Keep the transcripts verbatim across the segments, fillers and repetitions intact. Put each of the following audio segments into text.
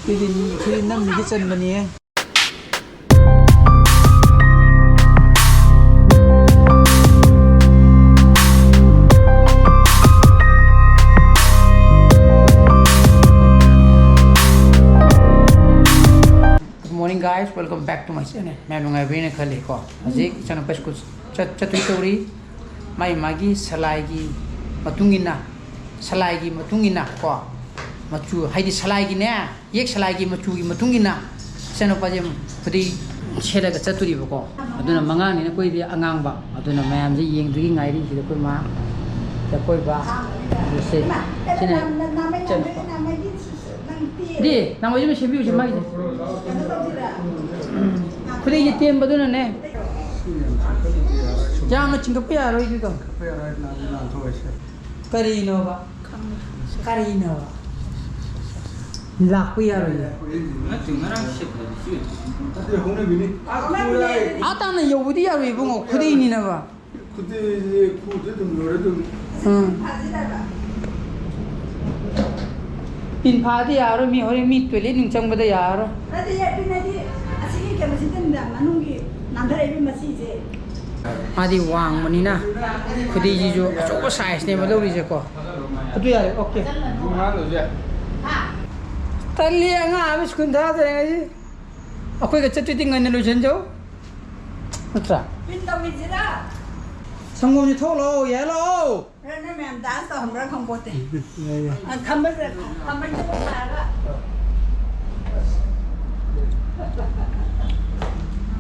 ꯐꯤꯗꯤꯟ ꯐꯤꯗꯤꯟ ꯅꯝꯃꯤꯒꯤ ꯆꯟꯕꯅꯤꯍꯦ꯫ Good morning guys, welcome back to my channel. ꯃꯌꯥꯝ ꯅꯨꯡꯉꯥꯏꯕꯤꯔꯤꯅ ꯈꯜꯂꯤꯀꯣ꯫ ꯍꯧꯖꯤꯛ ꯏꯆꯥꯅꯨꯄꯥ school ꯆꯠ- ꯆꯠꯇꯣꯏ ꯇꯧꯔꯤ꯫ ꯃꯥꯒꯤ ꯃꯥꯒꯤ ꯁꯂꯥꯏꯒꯤ ꯃꯇꯨꯡ ꯏꯟꯅ, ꯁꯂꯥꯏꯒꯤ ꯃꯇꯨꯡ ꯏꯟꯅ ꯀꯣ, ꯃꯆꯨ ꯍꯥꯏꯗꯤ ꯁꯂꯥꯏꯒꯤꯅꯦ, ꯌꯦꯛ ꯁꯂꯥꯏꯒꯤ ꯃꯆꯨꯒꯤ ꯃꯇꯨꯡ ꯏꯟꯅ ꯏꯆꯥꯅꯨꯄꯥꯁꯦ ꯈꯨꯗꯩ ꯁꯦꯠꯂꯒ ꯆꯠꯇꯣꯔꯤꯕꯀꯣ꯫ ꯑꯗꯨꯅ ꯃꯉꯥꯅꯤꯅ ꯑꯩꯈꯣꯏꯗꯤ ꯑꯉꯥꯡꯕ, ꯑꯗꯨꯅ ꯃꯌꯥꯝꯁꯦ ꯌꯦꯡꯗꯨꯒꯤ ꯉꯥꯏꯔꯤꯁꯤꯗ ꯑꯩꯈꯣꯏ ꯃꯥ, ꯑꯩꯈꯣꯏ ꯕꯥ, ꯑꯗꯨ ꯁꯦ, ꯁꯤꯅ ꯏꯆꯥꯅꯨꯄꯥ꯫ ꯗꯤ, ꯅꯃꯣꯏꯁꯨ ꯁꯦꯝꯕꯤꯌꯨꯁꯦ ꯃꯥꯒꯤꯁꯦ꯫ ꯈꯨꯗꯩꯁꯦ ꯇꯦꯟꯕꯗꯨꯅꯅꯦ꯫ ꯌꯥꯝꯅ ꯆꯤꯡꯈꯠꯄ ꯌꯥꯔꯣꯏ ꯑꯗꯨꯗꯣ꯫ ꯀꯔꯤꯅꯣꯕ? ꯀꯔꯤꯅꯣꯕ? ꯂꯥꯛꯄ ꯌꯥꯔꯣꯏꯌꯦ꯫ ꯅꯠꯇꯦ, ꯉꯔꯥꯡ ꯁꯦꯠꯄꯗꯗꯤ ꯁꯤ ꯑꯣꯏꯗꯣꯏꯅꯤ꯫ ꯑꯥ ꯇꯥꯅ ꯌꯧꯕꯗꯤ ꯌꯥꯔꯣꯏ ꯏꯕꯨꯡꯉꯣ, ꯈꯨꯗꯩꯅꯤꯅꯕ꯫ ꯈꯨꯗꯩꯁꯦ ꯈꯨꯗ ꯑꯗꯨꯝ ꯂꯣꯏꯔꯦ ꯑꯗꯨꯝ꯫ ꯎꯝ꯫ ꯄꯤꯟ ꯐꯥꯗꯤ ꯌꯥꯔꯣꯏ, ꯃꯤ ꯍꯣꯔꯦꯟ ꯃꯤ ꯇꯣꯏꯂꯦꯠ ꯅꯨꯡ ꯆꯪꯕꯗ ꯌꯥꯔꯣꯏ꯫ ꯅꯠꯇꯦ, ꯄꯤꯟ ꯍꯥꯏꯗꯤ ꯑꯁꯤꯒꯤ ꯀꯩꯅꯣꯁꯤꯗ ꯃꯅꯨꯡꯒꯤ ꯅꯥꯟꯊꯔꯛꯏꯕ ꯃꯆꯤꯁꯦ꯫ ꯃꯥꯗꯤ ꯋꯥꯡꯕꯅꯤꯅ ꯈꯨꯗꯩꯁꯤꯁꯨ ꯑꯆꯧꯕ ꯁꯥꯏꯖꯅꯦꯕ ꯂꯧꯔꯤꯁꯦꯀꯣ꯫ ꯑꯗꯨ ꯌꯥꯔꯦ, ꯑꯣꯀꯦ꯫ ꯇꯜꯂꯤ, ꯑꯉꯥꯡ ꯑꯃ ꯁ꯭ꯀꯨꯜ ꯊꯥꯗ꯭ꯔꯦ ꯉꯁꯤ꯫ ꯑꯩꯈꯣꯏꯒ ꯆꯠꯇꯣꯏꯗꯤ ꯉꯟꯅ ꯂꯣꯏꯁꯤꯟꯖꯧ꯫ ꯅꯠꯇ꯭ꯔꯥ? ꯄꯤꯟ ꯇꯧꯈꯤꯁꯤꯔꯥ? ꯁꯪꯒꯣꯝꯁꯦ ꯊꯣꯛꯂꯛꯑꯣ, ꯌꯥꯍꯜꯂꯛꯑꯣ꯫ ꯍꯣꯔꯦꯟ ꯅꯣꯏ ꯃꯌꯥꯝ ꯗꯥꯟꯁ ꯇꯧꯍꯟꯕ꯭ꯔꯥ ꯈꯪꯄꯣꯠꯇꯦ꯫ ꯌꯥꯏ, ꯌꯥꯏ꯫ ꯑ, ꯈꯝꯕꯜꯗ, ꯈꯝꯕꯜꯗ ꯁꯥꯔꯒ꯫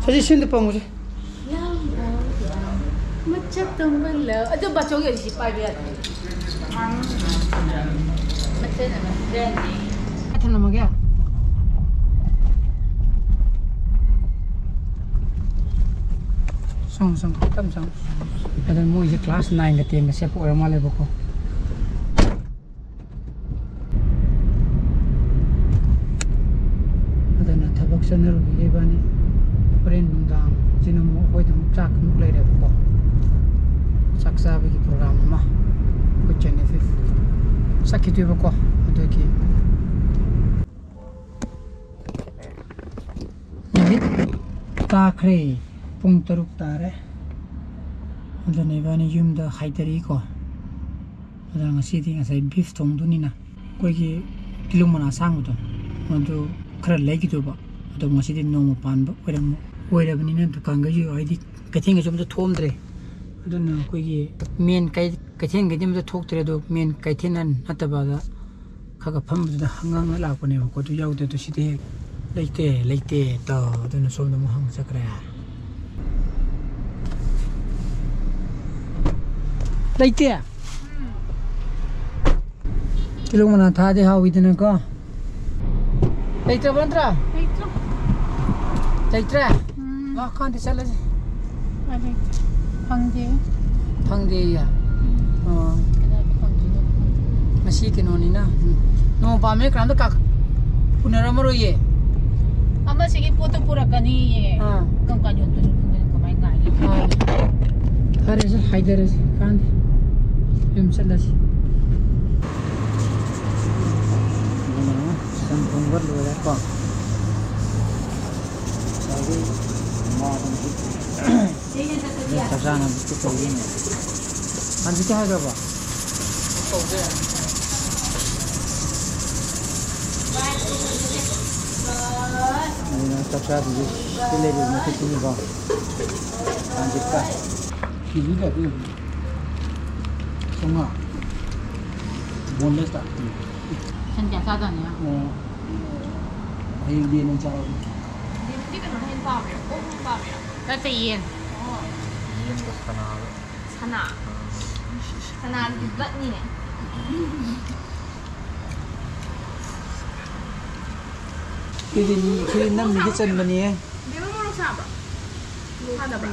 ꯁꯖꯤꯁꯤꯡꯗ ꯄꯪꯉꯨꯁꯦ꯫ ꯃꯆꯥ ꯇꯝꯕ ꯂ-, ꯑꯗꯨ ꯕꯥꯆꯧꯒꯤ ꯑꯣꯏꯔꯗꯤ ꯄꯥꯏꯕ ꯌꯥꯗꯦ꯫ ꯃꯆꯥꯅ ꯃꯆꯥꯅꯤ꯫ ꯊꯝꯂꯝꯃꯒꯦ꯫ ꯆꯪꯉꯣ, ꯆꯪꯉꯣ, ꯇꯞ ꯆꯪꯉꯣ꯫ ꯑꯗꯨ ꯃꯣꯏꯁꯦ class nine ꯒ ten ꯒ ꯁꯦꯠꯄ ꯑꯣꯏꯔ ꯃꯥꯜꯂꯦꯕꯀꯣ꯫ ꯑꯗꯨꯅ ꯊꯕꯛ ꯆꯠꯅꯔꯨꯈꯤꯒꯦ ꯏꯕꯥꯅꯤ꯫ ꯍꯣꯔꯦꯟ ꯅꯨꯡꯗꯥꯡ ꯁꯤꯅ ꯑꯃꯨꯛ ꯑꯩꯈꯣꯏꯗ ꯑꯃꯨꯛ ꯆꯥꯛ ꯑꯃꯨꯛ ꯂꯩꯔꯦꯕꯀꯣ꯫ ꯆꯥꯛ ꯆꯥꯕꯒꯤ program ꯑꯃ ꯑꯩꯈꯣꯏ ꯆꯦꯟꯅ ꯆꯠꯈꯤꯗꯣꯏꯕꯀꯣ꯫ ꯑꯗꯨꯒꯤ ꯇꯥꯈ꯭ꯔꯦ꯫ ꯄꯨꯡ ꯇꯔꯨꯛ ꯇꯥꯔꯦ꯫ ꯑꯗꯨꯅ ꯏꯕꯥꯅꯤ ꯌꯨꯝꯗ ꯍꯥꯏꯊꯔꯤꯀꯣ꯫ ꯑꯗꯨꯅ ꯉꯁꯤꯗꯤ ꯉꯁꯥꯏ ꯕꯤꯐ ꯊꯣꯡꯗꯣꯏꯅꯤꯅ ꯑꯩꯈꯣꯏꯒꯤ ꯇꯤꯜꯍꯧ ꯃꯅꯥ ꯑꯁꯥꯡꯕꯗꯣ, ꯑꯗꯨ ꯈꯔ ꯂꯩꯈꯤꯗꯧꯕ꯫ ꯑꯗꯣ ꯉꯁꯤꯗꯤ ꯅꯣꯡꯃ ꯄꯥꯟꯕ ꯑꯣꯏꯔꯝ-, ꯑꯣꯏꯔꯕꯅꯤꯅ ꯗꯨꯀꯥꯟꯈꯩꯁꯨ, ꯍꯥꯏꯗꯤ ꯀꯩꯊꯦꯜꯒꯩꯁꯨ ꯑꯝꯇ ꯊꯣꯛꯑꯝꯗ꯭ꯔꯦ꯫ ꯑꯗꯨꯅ ꯑꯩꯈꯣꯏꯒꯤ ꯃꯦꯟ ꯀꯩ-, ꯀꯩꯊꯦꯜꯈꯩꯗꯤ ꯑꯝꯇ ꯊꯣꯛꯇ꯭ꯔꯦ꯫ ꯑꯗꯣ ꯃꯦꯟ ꯀꯩꯊꯦꯜ ꯅꯠꯇꯕꯗ ꯈꯔ ꯈꯔ ꯐꯝꯕꯗꯨꯗ ꯍꯪꯉꯒ ꯂꯥꯛꯄꯅꯦꯕꯀꯣ꯫ ꯑꯗꯨ ꯌꯥꯎꯗꯦ꯫ ꯑꯗꯣ ꯁꯤꯗꯤ ꯍꯦꯛ ꯂꯩꯇꯦ, ꯂꯩꯇꯦ ꯇꯧ꯫ ꯑꯗꯨꯅ ꯁꯣꯝꯗ ꯑꯃꯨꯛ ꯍꯪ ꯆꯠꯈ꯭ꯔꯦ꯫ ꯂꯩꯇꯦ? ꯇꯤꯜꯍꯧ ꯃꯅꯥ ꯊꯥꯗꯤ ꯍꯥꯎꯋꯤꯗꯅꯀꯣ꯫ ꯂꯩꯇ꯭ꯔꯕ ꯅꯠꯇ꯭ꯔꯥ? ꯂꯩꯇ꯭ꯔꯦ꯫ ꯂꯩꯇ꯭ꯔꯦ? ꯎꯝ꯫ ꯂꯥꯛꯀꯥꯟꯗ ꯆꯠꯂꯁꯤ꯫ ꯎꯄꯥꯏ ꯂꯩꯇꯦ꯫ ꯐꯪꯗꯦ꯫ ꯐꯪꯗꯦꯌꯦ? ꯑꯣ꯫ ꯀꯗꯥꯏꯗ ꯐꯪꯗꯣꯏꯅꯣ ꯈꯪꯗꯦ꯫ ꯉꯁꯤ ꯀꯩꯅꯣꯅꯤꯅ꯫ ꯎꯝ꯫ ꯅꯣꯡꯃ ꯄꯥꯝꯃꯦ ꯀꯅꯥꯝꯇ ꯀꯥ-, ꯄꯨꯅꯔꯝꯃꯔꯣꯏꯌꯦ꯫ ꯑꯃꯁꯤꯒꯤ ꯄꯣꯠꯇꯣ ꯄꯨꯔꯛꯀꯅꯤꯌꯦ꯫ ꯑꯥ꯫ ꯀꯔꯝ ꯀꯥꯟ ꯌꯧꯗꯣꯏꯅꯣ ꯈꯪꯗꯦ, ꯀꯃꯥꯏꯅ ꯉꯥꯏꯅꯤ? ꯑꯥ꯫ ꯐꯔꯦꯁꯦ, ꯍꯥꯏꯗꯔꯁꯤ꯫ ꯀꯥꯟꯗꯦ꯫ ꯌꯨꯝ ꯆꯠꯂꯁꯤ꯫ ꯑꯗꯨꯅ ꯁꯟ ꯊꯣꯡꯕ ꯂꯣꯏꯔꯦꯀꯣ꯫ ꯉꯁꯥꯏꯒꯤ ꯉꯥꯗꯨꯅ ꯍꯤꯞꯄꯤ꯫ ꯆꯥꯛ ꯆꯥꯅꯕ ꯇꯧꯔꯤꯅꯦ꯫ ꯍꯟꯖꯤꯛꯇꯤ ꯍꯥꯏꯈ꯭ꯔꯕꯣ? ꯑꯗꯨꯅ ꯆꯥꯛ ꯆꯥꯗ꯭ꯔꯤꯁꯦ ꯁꯤ ꯂꯩꯔꯤꯕ ꯃꯈꯩꯁꯤꯅꯤꯀꯣ꯫ ꯍꯟꯖꯤꯛꯇ꯫ ꯀꯦꯖꯤ ꯀꯌꯥ ꯄꯤꯔꯤꯅꯣ? ꯆꯥꯝꯃꯉꯥ꯫ ꯕꯣꯟꯂꯦꯁꯇ꯫ ꯁꯟ ꯀꯌꯥ ꯆꯥꯗꯣꯏꯅꯣ? ꯑꯣ꯫ ꯍꯌꯦꯡ ꯌꯦꯟ ꯑꯣꯏꯅ ꯆꯥꯔꯒꯦ꯫ ꯌꯦꯟꯗꯤ ꯀꯩꯅꯣꯅ ꯍꯦꯟꯅ ꯄꯥꯝꯃꯦ? ꯑꯣꯛꯅ ꯍꯦꯟꯅ ꯄꯥꯝꯃꯦ? ꯅꯠꯇꯦ, ꯌꯦꯟ꯫ ꯑꯣ꯫ ꯁꯅꯥꯗꯣ꯫ ꯁꯅꯥ? ꯁꯅꯥꯗꯨꯗꯤ bloodꯅꯤꯅꯦ꯫ ꯁꯤꯗꯤ ꯃꯤ, ꯁꯤꯗꯤ ꯅꯝꯃꯤꯒꯤ ꯆꯟꯕꯅꯤꯍꯦ꯫ ꯕꯦꯝꯃ ꯃꯣꯔꯣꯛ ꯁꯥꯕ꯭ꯔꯣ? ꯁꯥꯗꯕ꯭ꯔꯥ?